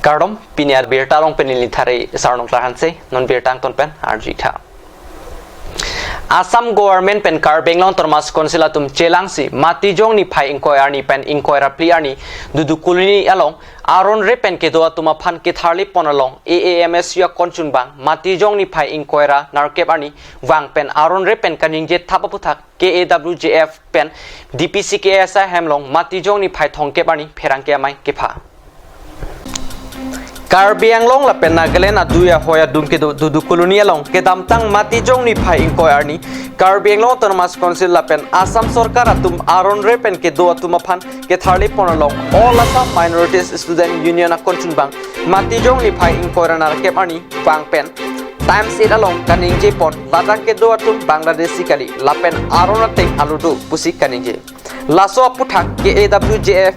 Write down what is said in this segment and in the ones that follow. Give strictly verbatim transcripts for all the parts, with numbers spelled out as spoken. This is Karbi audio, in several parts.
Kardom, pini abirta along pen neli Thare Sarnong Klarhanse, non birta angton pen arju tha. Assam Government pen Karbi Anglong Autonomous Council atum chelangsi Matijong niphai ingkoi arni pen ingkoi ra phli arni Dudu Colony along aron re pen kedo atum aphan ketharli pon along A A M S U akon chunbang Matijong niphai ingkoi ra nerkep arni vang pen aron re pen kaningje thap aputhak K A W G F pen D P C K S I hem along Matijong niphai thomkep arni pherangke amei kepha. Karbi Anglong lapen Nagaland adui ahoi adung kedo Dudu Colony along kedamtang Matijong niphai ingkoi arni Karbi Anglong Autonomous Council lapen Assam Sorkar atum aron re pen kedo atum aphan ketharli pon along All Assam Minorities Student Union akon chunbang Matijong niphai ingkoi ra nerkep arni vang pen Times eight along kaningje pon ladak kedo atum Bangladeshi kali lapen aron ateng aludu pusi kaningje. Laso aputhak K A W G F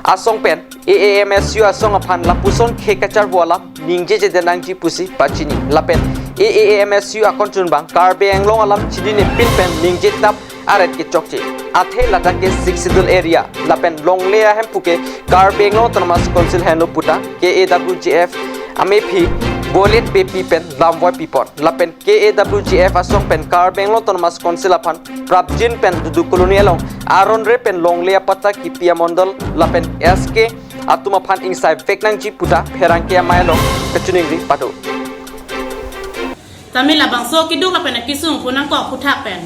asong pen A A M S U asong aphan lapuson khei kacharbo alam ningjeje det nangji pusi pachini lapen A A M S U akon chunbang Karbi Anglong alam chinine pin pen ningje thap aret kechokche. Athe ladak ke Sixth Schedule area lapen longle ahemphu ke Karbi Anglong Autonomous Council henlo puta K A W G F amephi bolet bepi pen lamvoi pipon lapen K A W G F asong pen Karbi Anglong Autonomous Council aphan prapjin pen Dudu Colony along aron re pen longle apatta kipi amondol lapen S K atum aphan ingsai vek nangji puta pherangke amei along kachiningri pado. Tame labangso keduk lapen akesung pu nangkok aputhak pen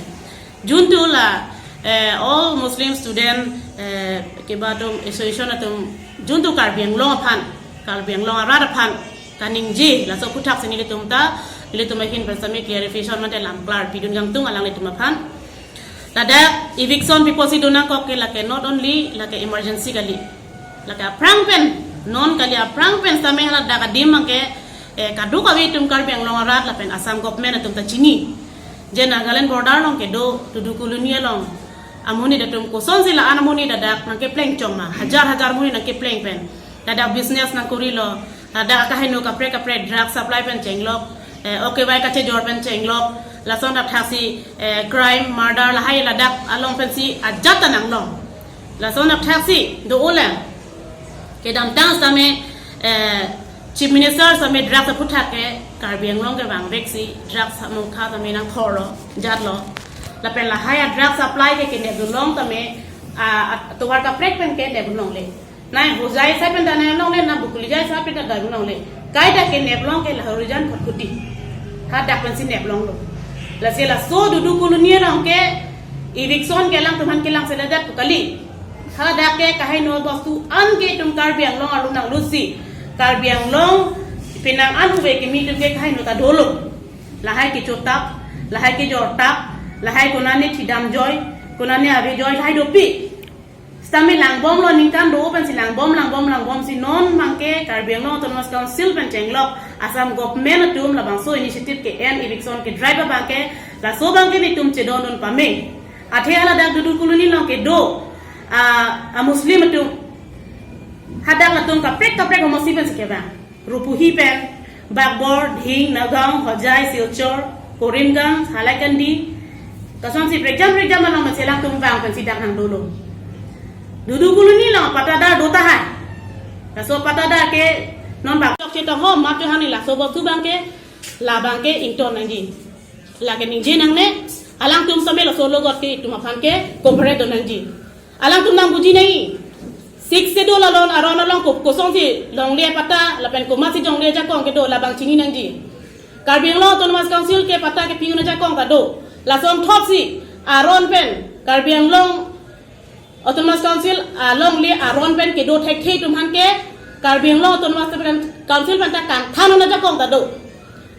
juntu la, eh, All Muslim Student, eh, keba atum association atum juntu Karbi Anglong aphan, Karbi Anglong arat aphan kaningje laso aputhak si nelitum ta, nelitum ahin pen sami clarification mate lam klar pidun gangtung alanglitum aphan. Ladak eviction pipo si do nangkok ke lake not only lake emergency kali. Lake aphrang pen, non kali aphrang pen sami hala dak adim abangke, eh, kadokave atum Karbi Anglong arat lapen Assam government atum ta chini. Je Nagaland border along kedo Dudu Colony along amonit atum kosonsi la-an amonit ladak nangkepleng chong ma, hajar hajar amonit nangkepleng pen. Ladak business nangkorilo, ladak akaheno kaprek kaprek drug supply pen chenglok, eh, O K Y kachejor pen chenglok, lason athak si, eh, crime, murder lahai ladak along pensi ajat ta nanglong. Lason athak si do-o lang. Kedamtang sami, eh, Chief Minister sami drug aputhak ke Karbi Anglong kevang vek si drug amokha sami nangthorlo, jatlo. Lapen lahai a drug supply ke kenep dunlong sami, a, a, tovar kaprek pen kenep dunlongle. Nai Hojai side pen ta nep longle, na Bokolia side pen ta nep longle. Kaita kenep long ke la Harijan Khatkhati. Hadak pensi nep longlo. Lasi laso Dudu Colony along ke eviction ke alangtum aphan kelang sedadak pu kali. Hadak ke kaheno bostu an ke itum Karbi Anglong arlo nanglusi. Karbi Anglong penang an uve kimi itum ke kaheno ta dolo. Lahai kechotap, lahai kejortap, lahai konane thidam joi, konane ave joi, lahai dopik. Sitame langbomlo, ningkan do pensi langbom, langbom, langbom si non abangke Karbi Anglong Autonomous Council pen chenglok Assam government atum labangso initiative ke-en eviction kedrive abangke laso abangke netum chedondun pame. Athe hala dak Dudu Colony along kedo a, a Muslim atum hadak latum kaprek kaprek homosi pensi kevang. Rupuhi pen, Bakbor, Dhing, Nagaon, Hojai, Silchar, Karimganj, Hailakandi, kasonsi prekjam prekjam along pensi alangtum vang pensi dak nangdolo. Dudu Colony along pattadar do tahai. Laso pattadar ke non bak chokche ta ho, mate hani laso bostu abangke, labangke ington nangji. Lake ningje nangne, alangtum sami laso logot ke itum aphan ke cooperate do nangji. Alangtum nangbuji nai. Sixth Schedule along aron along ko-, kosonsi longle patta lapen komatsi jongle ajakong kedo labang chini nangji. Karbi Anglong Autonomous Council ke patta kepi un ajakong ta do. Lason thotsi aron pen Karbi Anglong Autonomous Council alongle aron pen kedo thekthe atum aphan ke Karbi Anglong Autonomous Council pen ta kangthan un ajakong ta do.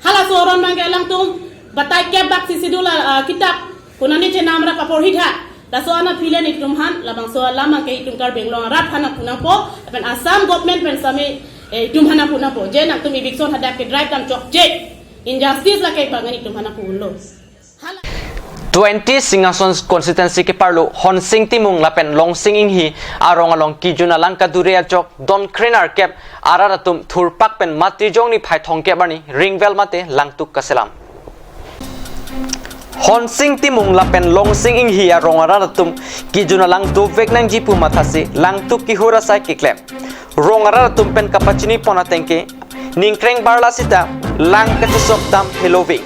Halaso aron abangke alangtum batai kep bak si Sixth Schedule, ah, kitab konane chenam ra paporhi tha. Laso ana pile ni itum aphan, labangso alam abangke itum Karbi Anglong arat aphan nangpu nangpo, lapen Assam government pen sami, eh, itum aphan nangpu nangpo. Je nangtum eviction hadak kedrive dam chokche. Injustice lake abang itum aphan nangpu unlo. Hala- Twenty Singhason constituency keparlo Honsing Timung lapen Longsing Inghi arong along kejun alang kadure ajok don krenerkep arat atum thurpak pen Matijong niphai thomkep arni ringvel mate langtuk kaselam. Honsing Timung lapen Longsing Inghi arong arat atum kejun alang dovek nangji pu mathasi langtuk kehur asai keklem. Rong arat atum pen kapachini pon ateng ke, ningkreng barla sita lang kachosok dam helove.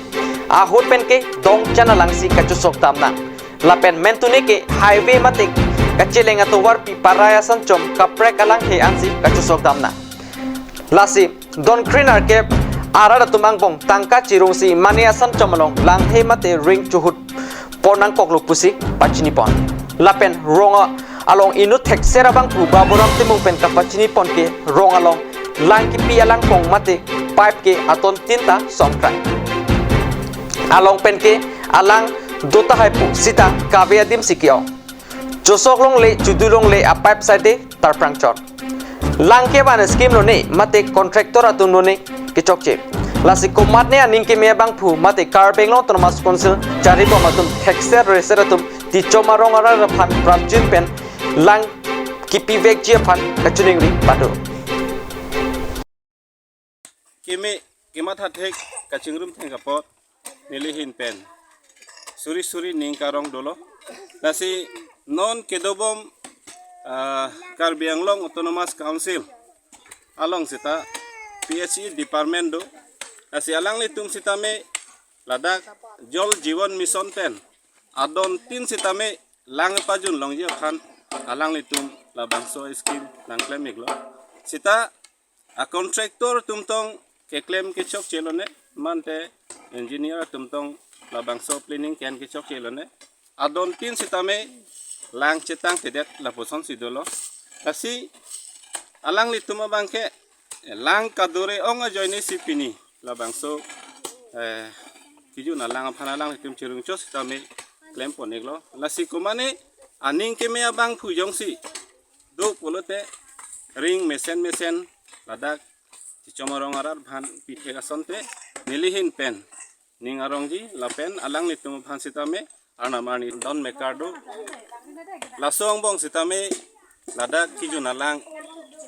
Ahut pen ke dongchan alangsi kachosok dam nang. Lapen mentune ke highway mate kacheleng atovarpi Parai Asanchom kaprek alanghe ansi kachosok dam nang. Lasi don kre nerkep arat atum angbong tangka chirungsi mane Asanchom along langhe mate ring chohut pon nangkoklo pusi pachini pon. Lapen rong along inut thekser abangphu Baburam Timung pen kapachini pon ke rong along lang kipi alangpong mate pipe ke aton tin ta songkrai. Along pen ke alang do tahai pu sita kave adim si ke-ong. Chosok longle, chudu longle, a pipe side tarprang chot. Lang kevan scheme lone mate contractor atum lone kechokche. Lasi komatne aning keme abangphu mate Karbi Anglong Autonomous Council charibom atum thekser reser atum Tichom arong arat aphan prapjin pen lang kipivekji aphan kachiningri pado. Keme, kematha thek kachingrum theng apot neli ahin pen suri suri ning karong dolo. Lasi non kedobom, ah, Karbi Anglong Autonomous Council along sita P H E department do. Lasi alanglitum sitame ladak Jal Jeevan Mission pen adon tin sitame lang pajun longji aphan alanglitum labangso scheme nangklem iklo. Sita a contractor atum tong keklem kechokche lone, mate engineer atum tong labangso planning ke-en kechokche lone. Adon tin sitame lang chetangtedet lapuson si dolo. Lasi alanglitum abang ke lang kadure ong ajoine si pini labangso, eh, kejun alang aphan alanglitum chirungchot sitame klem pon iklo. Lasi komane aning keme abangphu jongsi do pulote ring mesen mesen ladak Tichom arong arat aphan pithek asonte neli ahin pen ning arongji lapen alanglitum aphan sitame arnam arni don mekar do. Laso angbong sitame ladak kejun alang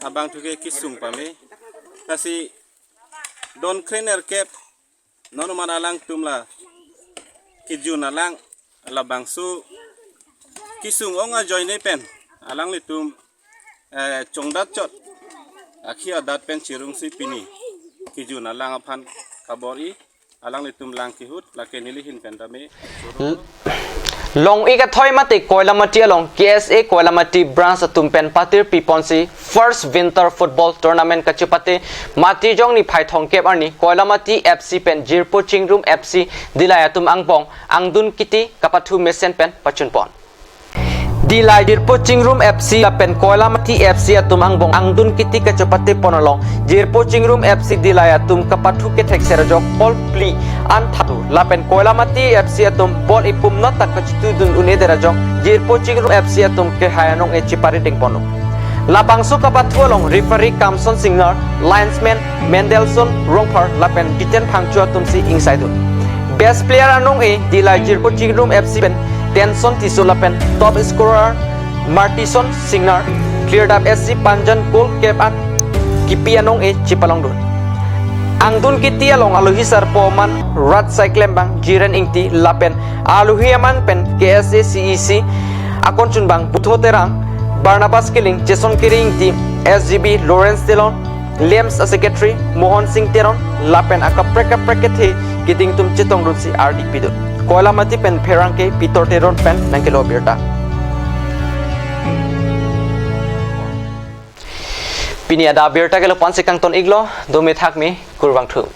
abangphu ke kesung pame. Lasi don kre nerkep non man alangtum la kejun alang labangso kesung ong ajoine pen alanglitum, eh, chongdat chot akhi adat pen chirungsi pini kejun alang aphan kabor-i, alanglitum lang kehut lake neli ahin pen tame. L-, long-ik athoi mate Koilamati along K S A Koilamati branch atum pen patir piponsi first winter football tournament kachepate Matijong niphai thomkep arni Koilamati F C pen Jirpo Chingrum F C Dillai atum angbong angdun kiti kapathu mesen pen pachun pon. Dillai Jirpo Chingrum F C lapen Koilamati F C atum angbong angdun kiti kachepate pon along Jirpo Chingrum F C Dillai atum kapathu kethekser ajok ball phli an thadu lapen Koilamati F C atum ball ipum nat ta kachitudun un-e det ajok Jirpo Chingrum F C atum kehai anong-e cheparideng ponlo. Labangso kapathu along referee Kamson Singnar, linesman Mendelson Rongphar lapen Jiten Phangcho atumsi ingsaidun. Best player anong-e Dillai Jirpo Chingrum F C pen Tenson Tisso lapen top scorer Martison Singnar, Cleardap S C Panjan goal kep an kipi anong-e chepalongdun. Angdun kiti along alohi sarpo aman rat saiklembang Jiren Ingti lapen alohi aman pen K S A C E C akonchunbang Butho Terang, Barnabas Killing, Jason Kiri Ingti, S G B Lawrence Teron, LAMPS a secretary Mohon Singh Teron lapen akaprek kaprek kethe keding atum chetongdunsi ardi pidun. Koilamati pen pherangke Peter Teron pen nangkelo birta. Pini adap birta ke lapu-ansi kangton iklo, dome thakme, kurvangthu.